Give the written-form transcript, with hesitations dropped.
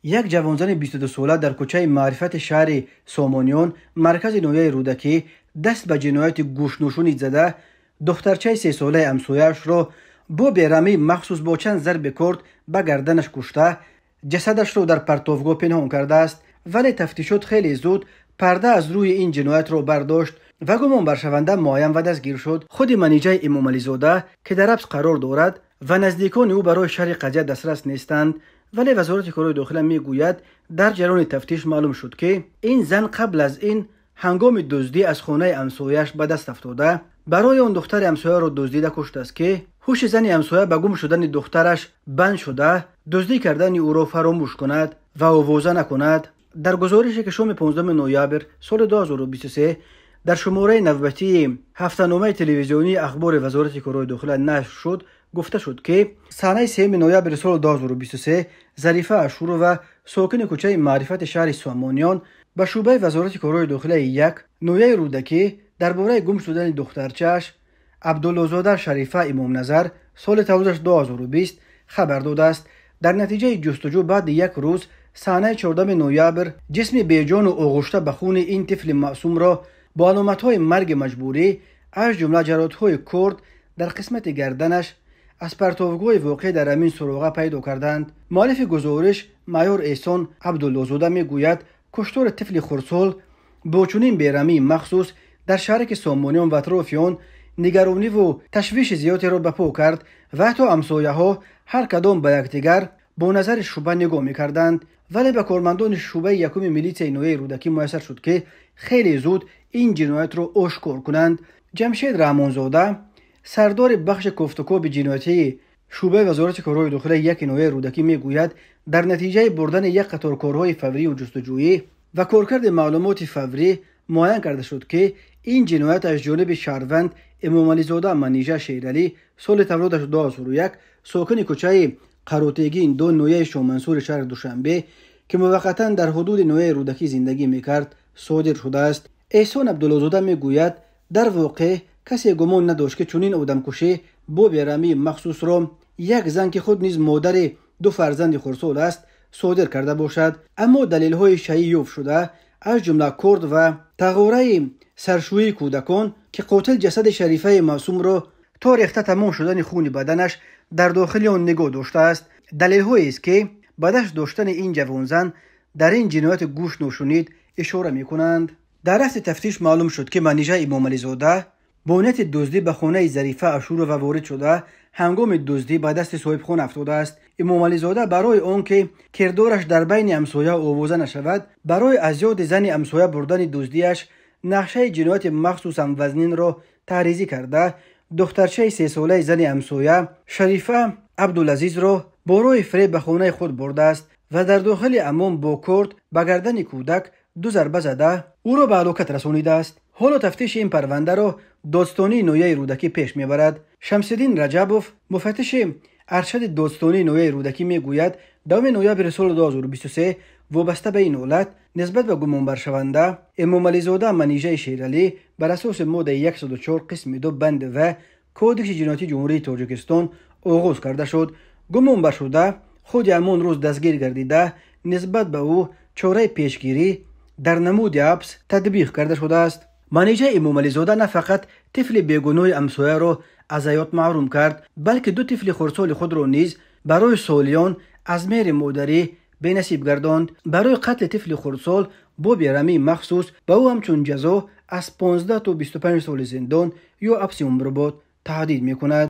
Як ҷавонзани 22сола дар кӯчаи Маърифати шаҳри Сомониён, маркази ноҳияи Рӯдакӣ, даст ба ҷинояти гӯштнӯшунид зада, духтарчаи сесолаи ҳамсояашро бо бераҳмии махсус бо чанд зарби корд ба гарданаш кушта, ҷасадашро дар партовгоҳ пинҳон кардааст. Вале тафтишот хеле зуд парда аз рӯи ин ҷиноятро бардошт ва гумонбаршаванда муайян ва дастгир шуд. Худи Маниҷаи Эмомализода, ки дар ҳабс қарор дорад ва наздикони ӯ барои шарҳи қазия дастрас нестанд, вале Вазорати корҳои дохила мегӯяд, дар ҷараёни тафтиш маълум шуд, ки ин зан қабл аз ин ҳангоми дуздӣ аз хонаи ҳамсояаш ба даст афтода, барои он духтари ҳамсояро дуздида куштааст, ки ҳуши зани ҳамсоя ба гум шудани духтараш банд шуда, дуздӣ кардани ӯро фаромӯш кунад ва овоза накунад. Дар гузорише, ки шоми 15 ноябр соли 2023 дар шумораи навбатии ҳафтаномаи телевизионии Ахбори Вазорати корҳои дохила нашр шуд, гуфта шуд, ки санаи 3 ноябри соли 2023 Зарифа Ашурова, сокини кӯчаи Маърифати шаҳри Сомониён, ба шӯъбаи Вазорати корҳои дохилаи 1 ноҳияи Рӯдакӣ дар бораи гум шудани духтарчааш Абдуллозода Шарифа Имомназар, соли таваллудаш 2020, хабар додааст. Дар натиҷаи ҷустуҷӯ баъди як рӯз, санаи 14 ноябр, ҷисми беҷону оғушта ба хуни ин тифли маъсумро бо аломатҳои марги маҷбурӣ, аз ҷумла ҷароҳатҳои корд дар қисмати гарданаш, аз партовгоҳи воқеъ дар ҳамин суроға пайдо карданд. Муаллифи гузориш, майор Эҳсон Абдуллозода, мегӯяд, куштори тифли хурдсол бо чунин бераҳмии махсус дар шаҳраки Сомониён ва атрофи он нигарониву ташвиши зиёдеро ба по кард ва ҳатто ҳамсояҳо ҳар кадом ба якдигар бо назари шубҳа нигоҳ мекарданд. Вале ба кормандони шӯъбаи якуми милитсияи ноҳияи Рӯдакӣ муяссар шуд, ки хеле зуд ин ҷиноятро ошкор кунанд. Ҷамшед Раҳмонзода, сардори бахши кофтукоби ҷиноятии шӯъбаи Вазорати корҳои дохилаи яки ноҳияи Рӯдакӣ, мегӯяд, дар натиҷаи бурдани як қатор корҳои фаврию ҷустуҷӯӣ ва коркарди маълумоти фаврӣ муайян карда шуд, ки ин ҷиноят аз ҷониби шаҳрванд Эмомализода Манижа Шералӣ, соли таваллудаш 2001, сокини кӯчаи Қаротегин 2, ноҳияи Шоҳмансури шаҳри Душанбе, ки муваққатан дар ҳудуди ноҳияи Рӯдакӣ зиндагӣ мекард, содир шудааст. Эҳсон Абдуллозода мегӯяд, дар воқеъ касе гумон надошт, ки чунин одамкушӣ бо бераҳмии махсусро як зан, ки худ низ модари ду фарзанди хурдсол аст, содир карда бошад. Аммо далелҳои шаӣ ёфт шуда, аз ҷумла корд ва тағораи саршӯии кӯдакон, ки қотил ҷасади Шарифаи маъсумро то рехта тамом шудани хуни баданаш дар дохили он нигоҳ доштааст, далелҳоест, ки ба даст доштани ин ҷавонзан дар ин ҷинояти гӯштношунид ишора мекунанд. Дар рафти тафтиш маълум шуд, ки Манижа Эмомализода бо нияти дуздӣ ба хонаи Зарифа Ашурова ворид шуда, ҳангоми дуздӣ ба дасти соҳибхона афтодааст. Эмомализода барои он ки кирдораш дар байни ҳамсоя овоза нашавад, барои аз ёди зани ҳамсоя бурдани дуздиаш нақшаи ҷинояти махсусан вазнинро таҳризӣ карда, духтарчаи сесолаи зани ҳамсоя Шарифа Абдулазизро бо роҳи фиреб ба хонаи худ бурдааст ва дар дохили ҳаммом бо корд ба гардани кӯдак ду зарба зада, ӯро ба ҳалокат расонидааст. Ҳоло тафтиши ин парвандаро додстонии ноҳияи Рӯдакӣ пеш мебарад. Шамсиддин Раҷабов, муфаттиши аршади додстонии ноҳияи Рӯдакӣ, мегӯяд, 10 ноябри соли 2023 вобаста ба ин ҳолат нисбат ба гумонбаршаванда Эмомализода Манижаи Шералӣ бар асоси моддаи 104 қисми 2 банд В Кодекси ҷиноятии Ҷумҳурии Тоҷикистон оғоз карда шуд. Гумонбаршуда худи ҳамон рӯз дастгир гардида, нисбат ба ӯ чораи пешгирӣ дар намуди ҳабс татбиқ карда шудааст. Манижа Эмомализода на фақат тифли бегуноҳи ҳамсояро аз ҳаёт маҳрум кард, балки ду тифли хурдсоли худро низ барои солиён аз меҳри модарӣ бенасиб гардонд. Барои қатли тифли хурдсол бо бераҳмии махсус ба ӯ ҳамчун ҷазо аз 15 то 25 соли зиндон ё ҳабси умрбод таҳдид мекунад.